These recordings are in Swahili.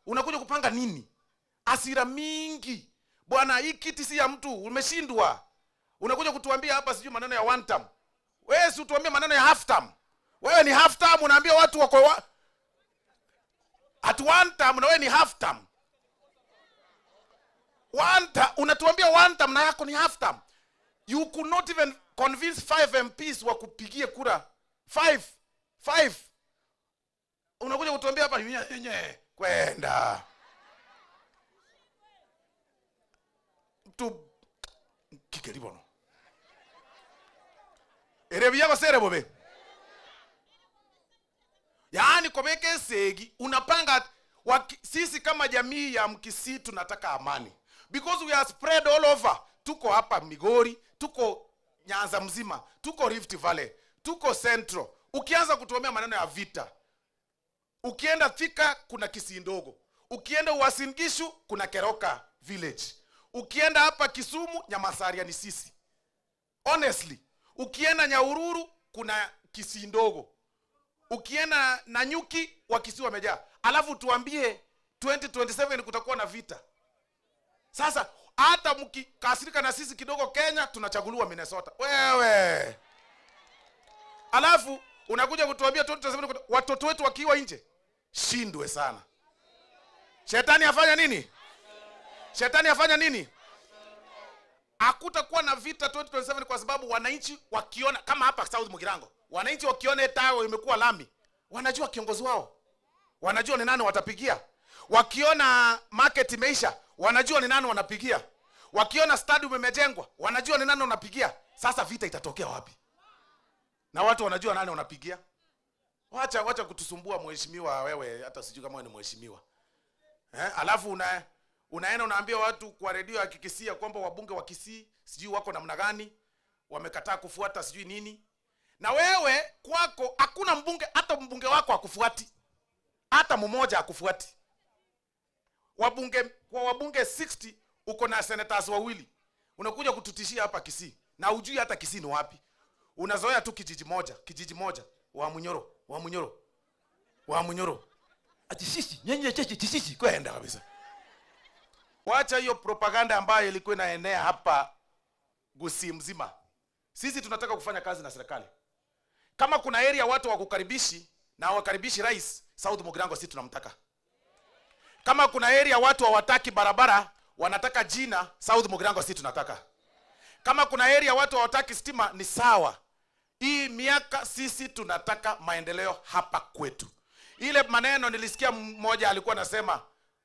Unakuja kupanga nini? Hasira mingi. Bwana, hii kiti si ya mtu, umeshindwa. Unakuja kutuambia hapa sijui maneno ya one term. Wewe si utuambie maneno ya half term. Wewe ni half term, unaambia watu wako at one term na wewe ni half term. One term, unatuambia one term na yako ni half term. You could not even convince 5 MPs wa kupigie kura. 5. Unakuja kutuambia hapa nyenye kwenda. Tu kikeribono. Erebia basere bobe. Yaani kobeke segi unapanga sisi kama jamii ya Mkisii tunataka amani. Because we are spread all over. Tuko hapa Migori, tuko Nyanza mzima, tuko Rift Valley, tuko Central. Ukianza kutuomea maneno ya vita, ukienda Thika kuna Kisii ndogo, ukienda Uasin Gishu kuna Keroka village, ukienda hapa Kisumu Nyamasaria ni sisi. Honestly, ukienda Nyahururu kuna Kisii ndogo, ukienda Nanyuki wa Kisii wamejaa. Alafu tuambie 2027 kutakuwa na vita. Sasa hata mkikasirika na sisi kidogo Kenya tunachaguliwa Minnesota. Wewe. Alafu unakuja kutuambia 2027 watoto wetu wakiwa nje. Shindwe sana. Shetani afanya nini? Shetani afanya nini? Hakutakuwa na vita 2027 kwa sababu wananchi wakiona kama hapa South Mugirango, wananchi wakiona tao imekuwa lami, wanajua kiongozi wao. Wanajua ni nani watapigia. Wakiona market imeisha, wanajua ni nani wanapigia. Wakiona stadium imejengwa, wanajua ni nani wanapigia. Sasa vita itatokea wapi? Na watu wanajua nani wanapigia. Wacha kutusumbua mheshimiwa wewe, hata sijui kama wewe ni mheshimiwa. Alafu unaenda unaambia watu kwa redio ya Kikisii kwamba wabunge wa Kisii sijui wako namna gani, wamekataa kufuata sijui nini. Na wewe kwako hakuna mbunge, hata mbunge wako hakufuati. Hata mmoja hakufuati. Wabunge kwa wabunge 60 uko na senators wawili. Unakuja kututishia hapa Kisii na hujui hata Kisii ni wapi. Unazoea tu kijiji moja, wa Munyoro, wa Munyoro. Wa Munyoro. Ati sisi, nyenye cheche sisi kwenda kabisa. Wacha hiyo propaganda ambayo ilikuwa inaenea hapa Gusii mzima. Sisi tunataka kufanya kazi na serikali. Kama kuna area watu wakukaribishi na wakaribishi rais, South Mugirango sisi tunamtaka. Kama kuna area watu hawataki barabara, wanataka jina, South Mugirango sisi tunataka. Kama kuna area watu hawataki stima, ni sawa. Hii miaka sisi tunataka maendeleo hapa kwetu. Ile maneno nilisikia mmoja alikuwa anasema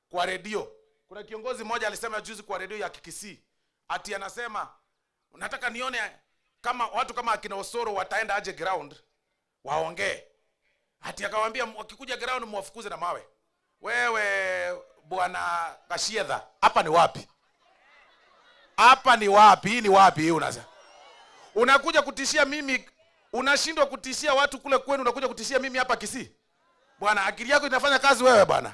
kwa redio. Kuna kiongozi mmoja alisema juzi kwa redio ya Kikisii. Ati anasema nataka nione kama watu kama akina Osoro wataenda aje ground waongee. Ati akawaambia wakikuja ground mwafukuze na mawe. Wewe bwana Kashiedha, hapa ni wapi? Hapa ni wapi? Hii ni wapi hii unasema? Unakuja kutishia mimi, unashindwa kutishia watu kule kwenu, unakuja kutishia mimi hapa Kisii. Bwana, akili yako inafanya kazi wewe bwana.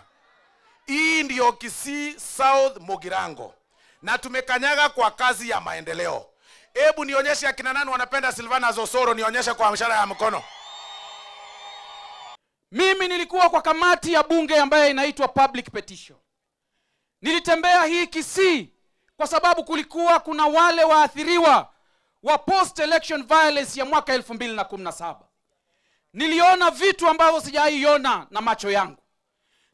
Hii ndio Kisii South Mugirango. Na tumekanyaga kwa kazi ya maendeleo. Hebu nionyeshe akina nani wanapenda Silvanus Osoro, nionyeshe kwa mshahara ya mkono. Mimi nilikuwa kwa kamati ya bunge ambayo inaitwa public petition. Nilitembea hii Kisii kwa sababu kulikuwa kuna wale waathiriwa wa post election violence ya mwaka 2017. Niliona vitu ambavyo sijaiona na macho yangu.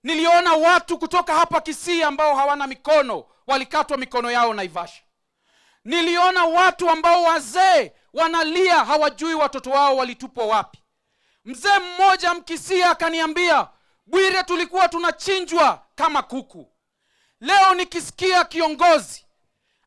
Niliona watu kutoka hapa Kisii ambao hawana mikono, walikatwa mikono yao Naivasha. Niliona watu ambao wazee wanalia hawajui watoto wao walitupwa wapi. Mzee mmoja Mkisii akaniambia, Bwire, tulikuwa tunachinjwa kama kuku. Leo nikisikia kiongozi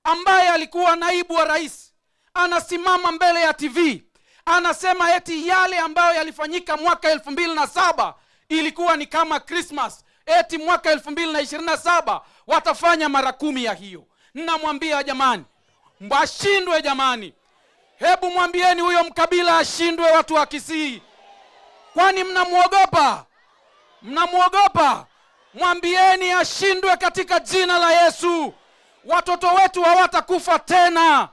ambaye alikuwa naibu wa rais anasimama mbele ya TV anasema eti yale ambayo yalifanyika mwaka 2007 ilikuwa ni kama Christmas, eti mwaka 2027 watafanya mara 10 ya hiyo. Ninamwambia jamani, mbashindwe jamani. Hebu mwambieni huyo mkabila ashindwe, watu wa Kisii. Kwani mnamuogopa? Mnamuogopa? Mwambieni ashindwe katika jina la Yesu. Watoto wetu hawatakufa tena.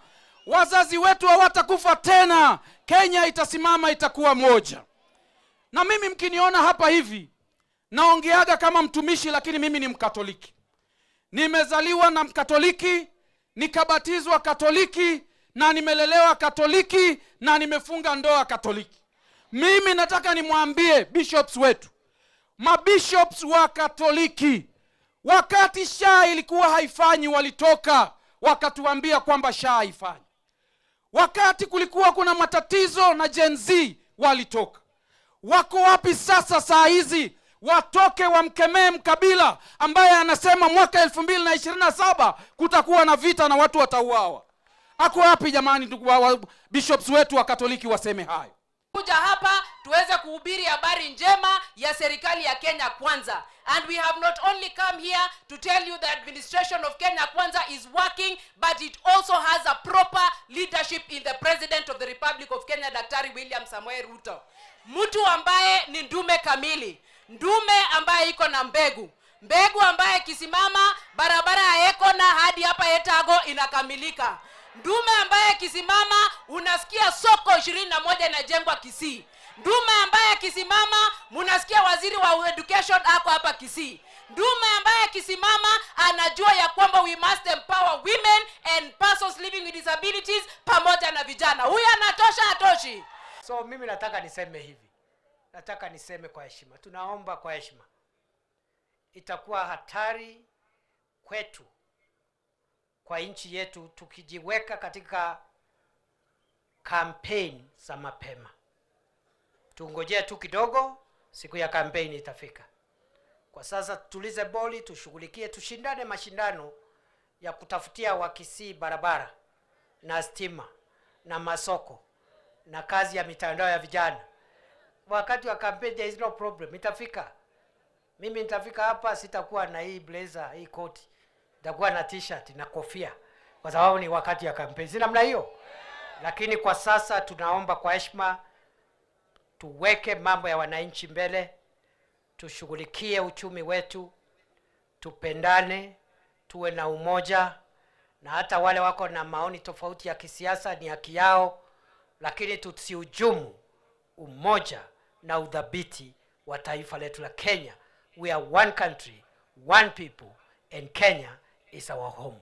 Wazazi wetu hawatakufa tena. Kenya itasimama, itakuwa moja. Na mimi mkiniona hapa hivi, Naongeaga kama mtumishi, lakini mimi ni Mkatoliki. Nimezaliwa na Mkatoliki, nikabatizwa Katoliki, na nimelelewa Katoliki, na nimefunga ndoa Katoliki. Mimi nataka nimwambie bishops wetu, mabishops wa Katoliki, wakati SHA ilikuwa haifanyi walitoka wakatuambia kwamba SHA haifanyi. Wakati kulikuwa kuna matatizo na Gen Z walitoka. Wako wapi sasa saa hizi? Watoke wamkemee Mkabila ambaye anasema mwaka 2027 kutakuwa na vita na watu watauawa. Ako wapi jamani ndugu wa bishops wetu wa Katoliki waseme hayo? Kuja hapa tuweze kuhubiri habari njema ya serikali ya Kenya Kwanza. And we have not only come here to tell you the administration of Kenya Kwanza is working, but it also has a proper leadership in the President of the Republic of Kenya, Daktari William Samoei Ruto. Mtu ambaye ni ndume kamili, ndume ambaye iko na mbegu, mbegu ambaye kisimama barabara ya Ekona hadi hapa Etago inakamilika. Ndume ambaye kisimama unasikia soko 21 inajengwa Kisii. Ndume ambaye kisimama munasikia waziri wa education ako hapa Kisii. Ndume ambaye kisimama anajua ya kwamba we must empower women and persons living with disabilities pamoja na vijana. Huyu anatosha, hatoshi? So mimi nataka niseme hivi. Nataka niseme kwa heshima. Tunaomba kwa heshima. Itakuwa hatari kwetu, kwa nchi yetu, tukijiweka katika campaign za mapema. Tungojee tu kidogo, siku ya campaign itafika. Kwa sasa tutulize boli, tushughulikie, tushindane mashindano ya kutafutia Wakisii barabara na stima na masoko na kazi ya mitandao ya vijana. Wakati wa campaign there is no problem, itafika. Mimi nitafika hapa, sitakuwa na hii blazer, hii koti. Nitakuwa na t-shirt na kofia kwa sababu ni wakati ya campaign. Si namna hiyo? Lakini kwa sasa tunaomba kwa heshima tuweke mambo ya wananchi mbele, tushughulikie uchumi wetu, tupendane, tuwe na umoja, na hata wale wako na maoni tofauti ya kisiasa ni haki yao, lakini tusihujumu umoja na udhabiti wa taifa letu la Kenya. We are one country, one people, and Kenya is our home.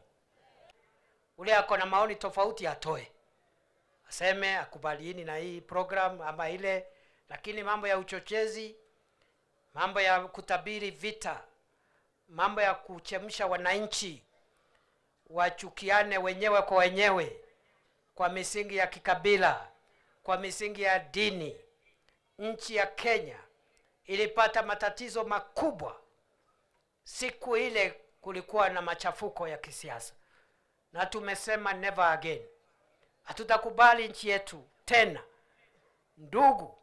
Ule ako na maoni tofauti atoe, aseme akubaliini na hii program ama ile, lakini mambo ya uchochezi, mambo ya kutabiri vita, mambo ya kuchemsha wananchi wachukiane wenyewe kwa wenyewe kwa misingi ya kikabila, kwa misingi ya dini. Nchi ya Kenya ilipata matatizo makubwa siku ile kulikuwa na machafuko ya kisiasa, na tumesema never again. Hatutakubali nchi yetu tena ndugu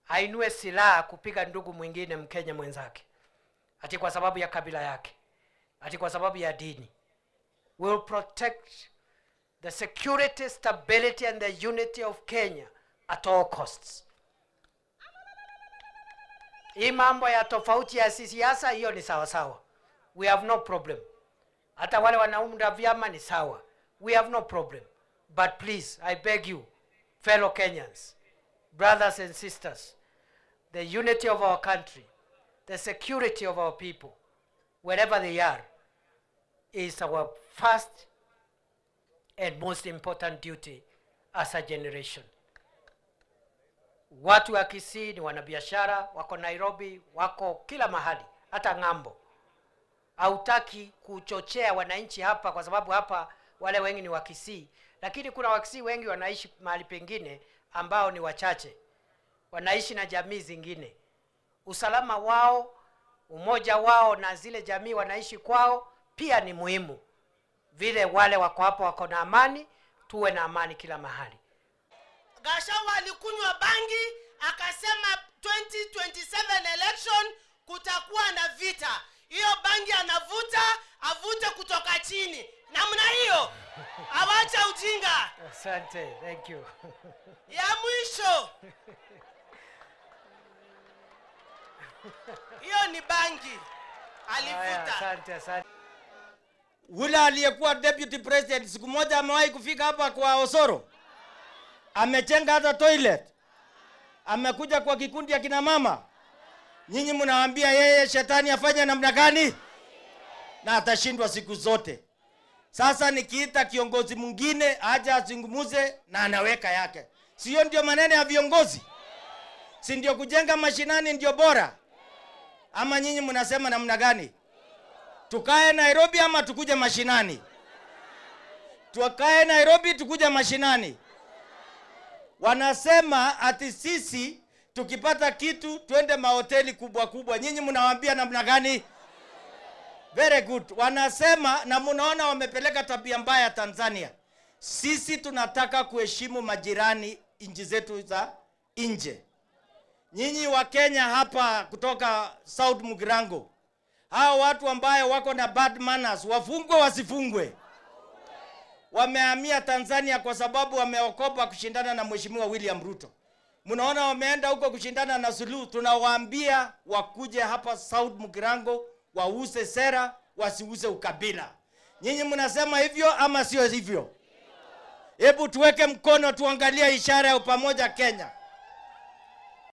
ainue silaha kupiga ndugu mwingine Mkenya mwenzake, ati kwa sababu ya kabila yake, ati kwa sababu ya dini. We will protect the security, stability and the unity of Kenya at all costs. Hii mambo ya tofauti ya siasa hiyo ni sawa sawa. We have no problem. Hata wale wanaunda vyama ni sawa. We have no problem. But please, I beg you, fellow Kenyans, brothers and sisters, the unity of our country, the security of our people, wherever they are, is our first and most important duty as a generation. Watu wa Kisii ni wanabiashara, wako Nairobi, wako kila mahali, hata ng'ambo. Hautaki kuchochea wananchi hapa kwa sababu hapa wale wengi ni wa Kisii, lakini kuna Wakisii wengi wanaishi mahali pengine ambao ni wachache, wanaishi na jamii zingine. Usalama wao, umoja wao na zile jamii wanaishi kwao pia ni muhimu. Vile wale wako hapo wako na amani, tuwe na amani kila mahali. Gachagua alikunywa bangi akasema 2027 election kutakuwa na vita. Hiyo bangi anavuta, avute kutoka chini. Namna hiyo. Awacha ujinga. Asante, thank you. Ya mwisho. Hiyo ni bangi alivuta. Asante, asante. Ule aliyekuwa deputy president siku moja amewahi kufika hapa kwa Osoro. Amejenga hata toilet. Amekuja kwa kikundi ya kina mama. Nyinyi mnawaambia yeye shetani afanye namna gani? Na atashindwa siku zote. Sasa nikiita kiongozi mwingine aje azungumuze na anaweka yake. Sio ndio maneno ya viongozi? Si ndio kujenga mashinani ndio bora? Ama nyinyi mnasema namna gani? Tukae Nairobi ama tukuje mashinani? Tukae Nairobi tukuje mashinani? Wanasema ati sisi tukipata kitu twende mahoteli kubwa kubwa. Nyinyi mnawaambia namna gani? Very good. Wanasema, na mnaona wamepeleka tabia mbaya Tanzania. Sisi tunataka kuheshimu majirani, nchi zetu za nje. Nyinyi wa Kenya hapa kutoka South Mugirango, hao watu ambayo wako na bad manners wafungwe wasifungwe? Wamehamia Tanzania kwa sababu wameokopa kushindana na Mheshimiwa William Ruto. Mnaona wameenda huko kushindana na Suluhu. Tunawaambia wakuje hapa South Mugirango wauze sera, wasiuze ukabila. Nyinyi mnasema hivyo ama sio hivyo? Hebu tuweke mkono tuangalie ishara ya upamoja Kenya.